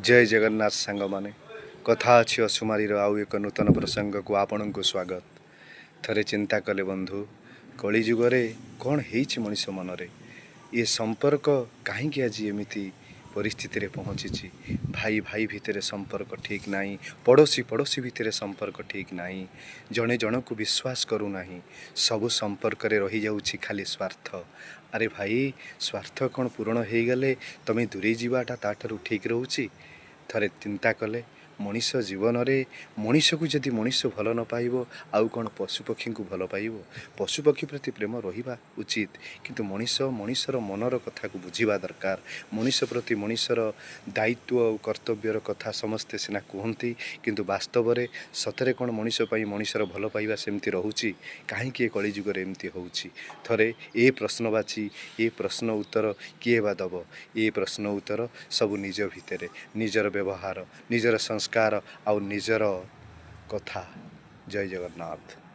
ଜୟ ଜଗନ୍ନାଥ ସାଙ୍ଗମାନେ, କଥା ଅଛି ଅସୁମାରୀର ଆଉ ଏକ ନୂତନ ପ୍ରସଙ୍ଗକୁ ଆପଣଙ୍କୁ ସ୍ୱାଗତ। ଥରେ ଚିନ୍ତା କଲେ ବନ୍ଧୁ, କଳିଯୁଗରେ କ'ଣ ହେଇଛି ମଣିଷ ମନରେ? ଏ ସମ୍ପର୍କ କାହିଁକି ଆଜି ଏମିତି ପରିସ୍ଥିତିରେ ପହଞ୍ଚିଛି? ଭାଇ ଭାଇ ଭିତରେ ସମ୍ପର୍କ ଠିକ୍ ନାହିଁ, ପଡ଼ୋଶୀ ପଡ଼ୋଶୀ ଭିତରେ ସମ୍ପର୍କ ଠିକ୍ ନାହିଁ, ଜଣେ ଜଣକୁ ବିଶ୍ୱାସ କରୁନାହିଁ। ସବୁ ସମ୍ପର୍କରେ ରହିଯାଉଛି ଖାଲି ସ୍ୱାର୍ଥ। ଆରେ ଭାଇ, ସ୍ୱାର୍ଥ କ'ଣ ପୂରଣ ହେଇଗଲେ ତମେ ଦୂରେଇ ଯିବାଟା ତା'ଠାରୁ ଠିକ୍ ରହୁଛି? ଥରେ ଚିନ୍ତା କଲେ, ମଣିଷ ଜୀବନରେ ମଣିଷକୁ ଯଦି ମଣିଷ ଭଲ ନ ପାଇବ, ଆଉ କ'ଣ ପଶୁପକ୍ଷୀଙ୍କୁ ଭଲ ପାଇବ? ପଶୁପକ୍ଷୀ ପ୍ରତି ପ୍ରେମ ରହିବା ଉଚିତ, କିନ୍ତୁ ମଣିଷ ମଣିଷର ମନର କଥାକୁ ବୁଝିବା ଦରକାର। ମଣିଷ ପ୍ରତି ମଣିଷର ଦାୟିତ୍ୱ ଆଉ କର୍ତ୍ତବ୍ୟର କଥା ସମସ୍ତେ ସିନା କୁହନ୍ତି, କିନ୍ତୁ ବାସ୍ତବରେ ସତରେ କ'ଣ ମଣିଷ ପାଇଁ ମଣିଷର ଭଲ ପାଇବା ସେମିତି ରହୁଛି? କାହିଁକି ଏ କଳିଯୁଗରେ ଏମିତି ହେଉଛି? ଥରେ ଏ ପ୍ରଶ୍ନବାଚୀ, ଏ ପ୍ରଶ୍ନ ଉତ୍ତର କିଏ ବା ଦେବ? ଏ ପ୍ରଶ୍ନ ଉତ୍ତର ସବୁ ନିଜ ଭିତରେ, ନିଜର ବ୍ୟବହାର, ନିଜର ସଂସ୍କାର ଆଉ ନିଜର କଥା। ଜୟ ଜଗନ୍ନାଥ।